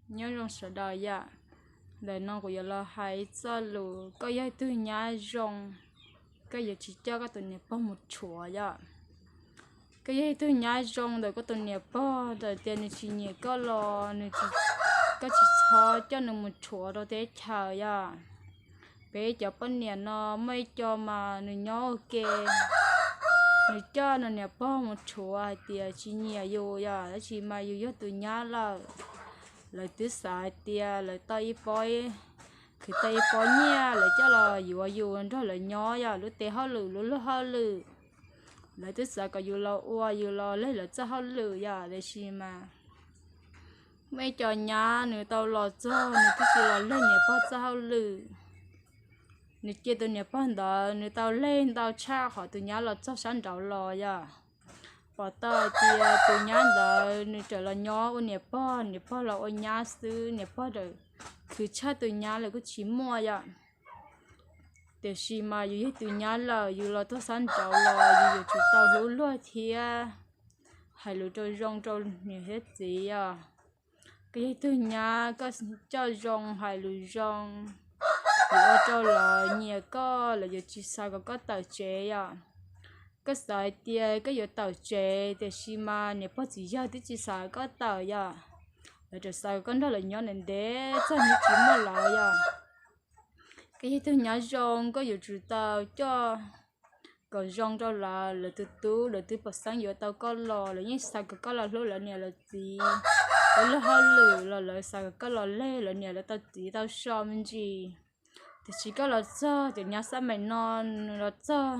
Nyob zoo sawv daws yom. Ntawm no kuv yuav los hais txoj lus, koj yog ib tug nyab zoo, koj yuav tsis coj koj tus niam pog mus rhuav yom. Koj yog ib tug nyab zoo ntawm koj tus niam pog, txawm tias nws tsis nyiam koj los nws, koj tsis txhob coj nws mus rhuav rau teb chaws yom. Peb cov poj niam no muaj ib co mas nws nyob ua ke, nws coj nws niam pog mus rhuav hais tias tsis nyiam yus yom, tab sis mas yus yog tus nyab lawm. Lawv twb xav hais tias lawv tau ib pob, khwv tau ib pob nyiaj lawv coj los yuav yus nrog lawv nyob yom, lub teb hauj lwm lub luag hauj lwm. Lawv twb xav kom yus los ua yus los leg lawv txoj hauj lwm yom, tiam sis mas muaj ib co nyab nws tau los txog nws twb tsis los leg niam pog txoj hauj lwm. Nws cia tus niam pog ntawd nws tau leg ntau tshaj qhov tus nyab los txog sab nraud los yom. Pom tau hais tias tus nyab ntawd nws tseem los nyob ua niam pog, niam pog los ua nyab xwb, niam pog tseem khwv tshaj tus nyab lawm kuj tsis muaj yom. Tiam sis mas yus yog tus nyab lawm, yus los txog sab nraud los yus yuav tsum tau hlub luag thiab hais lus rau zoo rau niam thiab txiv yom. Koj yog tug nyab, koj coj zoo hais lus zoo, yuav ua rau lawv nyiam koj, lawv yuav tsis xav kom koj tawm tsev yom. Koj xav hais tias koj yuav tawm tsev, tiam sis mas niam pog txiv yawg twb tsis xav koj tawm yom. Lawv tseem xav kom koj nrog lawv nyob ntev ntev txog hnub tsis muaj lawv yom. Koj yog tug nyab zoo, koj yuav tsum tau coj kom zoo rau lawv, lawv tus tub lawv twb pom xeeb yuav tau koj los, lawv yeej xav kom koj los hlub lawv niam lawv txiv. Lawv lub hauj lwm los lawv xav kom koj los leg lawv niam lawv tau txiv tau so me ntsis. Tiam sis koj los txog cov nyab xab maim no, nws los txog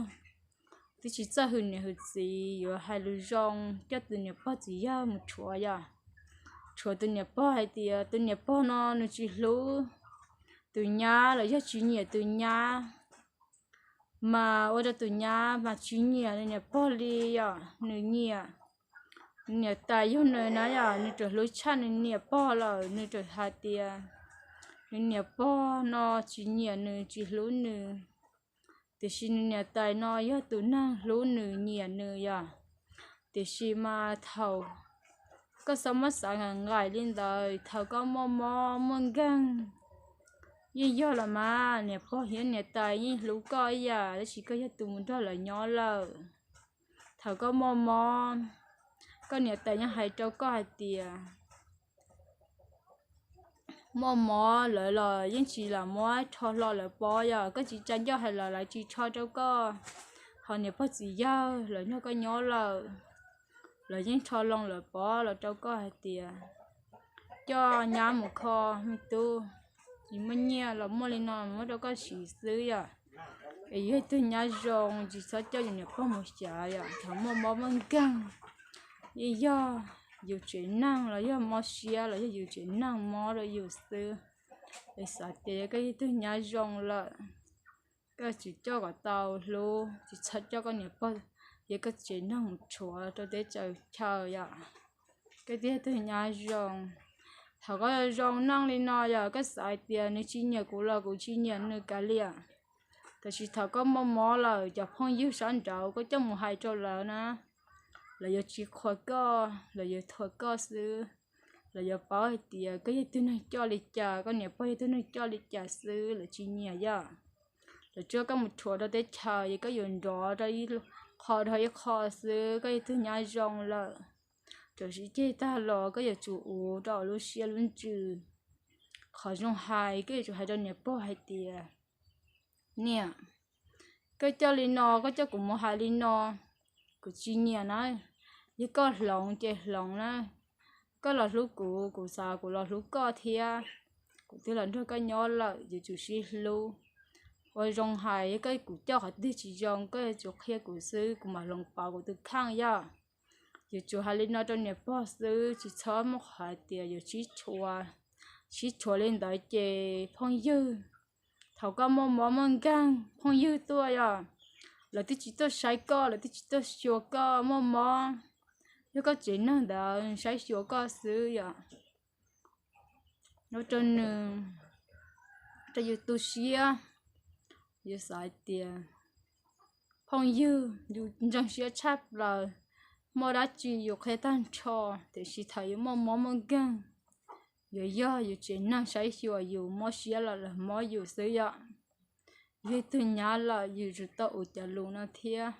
twb tsis txawj hwm niam hwm txiv, yuav hais lus zoo coj tus niam pog txiv yawg mus rhuav yom. Rhuav tus niam pog hais tias tus niam pog no nws tsis hlub tus nyab los yog tsis nyiam tus nyab, mas ua rau tus nyab mas tsis nyiam nws niam pog li yom. Nws nyiam nws niam tais yug nws na yom, nws tseem hlub tshaj nws niam pog lawm, nws tseem hais tias nws niam pog no tsis nyiam nws tsis hlub nws. Tiam sis nws niam tais no yog tus neeg hlub nws nyiam nws yom. Tiam sis mas thaum koj xav muab xav nqaim nqaim li ntawd, thaum koj muaj mob muaj nkeeg, yeej yog los mas niam pog thiab niam tais yeej hlub koj ib yam, tab sis koj yog tus mus nrog lawv nyob lawm. Thaum koj muaj mob, koj niam tais yeej hais rau koj hais tias muaj mob lawv los yeej tsis lam muab rho hlo lawv pob yom, koj tsis tsa ncauj hais los lawv tsis rho rau koj. Ho niam pog txiv yawg lawv nrog koj nyob lawm, lawv yeej rho loo lawv pob los rau koj hais tias coj nyab mus kho me tub, tsis muaj nyiaj los muaj li no muab rau koj siv xwb yom. Es yog tug nyab zoo tsis txhob coj yus niam pog mus xyav yom, thaum muaj mob muaj nkeeg, yeej yog yus tsev neeg los yog mob siab los yog yus tsev neeg mob rau yus xwb. Es xav tias yog koj yog tug nyab zoo lawm, koj tsis coj kom tau hlub, tsis txhob coj koj niam pog thiab koj tsev neeg mus rhuav rau teb chaws chaw yom. Koj thiaj yog tug nyab zoo. Thaum koj zoo neej li no yog koj xav hais tias nws tsis nyiam kuv los kuv tsis nyiam nws kav liam. Tab sis thaum koj muaj mob lawm, cov phooj ywg sab nraud koj coj mus hais rau lawv na, lawv yuav tsis qhuas koj, lawv yuav thuam koj xwb. Lawv yuav paub hais tias koj yog tug neeg coj li cas, koj niam pog yog tug neeg coj li cas xwb, lawv tsis nyiam yom. Lawv tsuab koj mus rhuav rau teb chaws, yog koj yuav nrov rau ib qho dhau ib qho xwb, koj yog tug nyab zoo lawm. Tam sim ceg tag los koj yuav tsum uv rau lub siab lub ntsws. Qhov zoo hais koj yuav tsum hais rau niam pog hais tias, niam, koj coj li no, koj coj kuv mus hais li no, kuv tsis nyiam na. Yog koj hloov ces hloov na. Koj los hlub kuv, kuv xav kuv los hlub koj thiab. Kuv twb los nrog koj nyob lawm, yuav tsum sib hlub. Ua zoo hais, yog koj kuv coj qhov twg tsis zoo koj yuav tsum qhia kuv xwb, kuv mam hloov pauv kuv tus kheej yom. Yuav tsum hais li no rau niam pog xwb, tsis txhob muaj qhov hais tias yuav sib tshuav. Sib tshuav li ntawd ces phooj ywg, thaum koj muaj mob muaj nkeeg phooj ywg tuaj yom, lawv twb tsis tuaj saib koj, lawv twb tsis tuaj xyuas koj muaj mob, yog koj tsev neeg ntawd saib xyuas koj xwb yom. Ua rau nws, rau yus tu siab, yus xav hais tias phooj ywg yus ntseeg siab tshaj plaws, muaj dab tsi yus qhia tag nrho, tiam sis thaum yus muaj mob muaj nkeeg, Yuav yog yus tsev neeg saib xyuas yus, mob siab los lawv mob yus xwb yom. Yog ib tug nyab lawm yus tsum tau ua cov lus no thiab.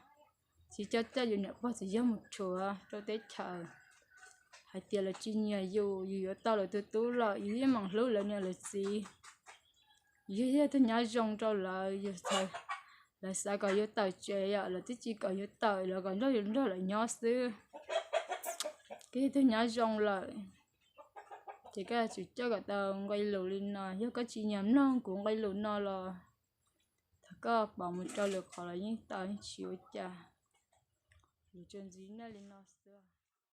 Tsis coj coj yus niam pog txiv yawg mus rhuav rau teb chaws, hais tias lawv tsis nyiam yus, yus yuav tau lawv tus tub lawm yus yeej meem hlub lawv niam lawv txiv. Yus yog tus nyab zoo rau lawv, yus, lawv xav kom yus tawm tsev yom, lawv twb tsis kom yus tawm, lawv kom nrog yus nrog lawv nyob xwb. Koj yog tus nyab zoo lawm, ces koj yuav tsum coj kom tau nqe lus li no. Yog koj tsis nyiam mloog kuv nqe lus no los thov koj pauv mus rau lwm qhov los yeej tau, yeej tsis ua cas. Lus tsuas ntxiv nej li no xwb.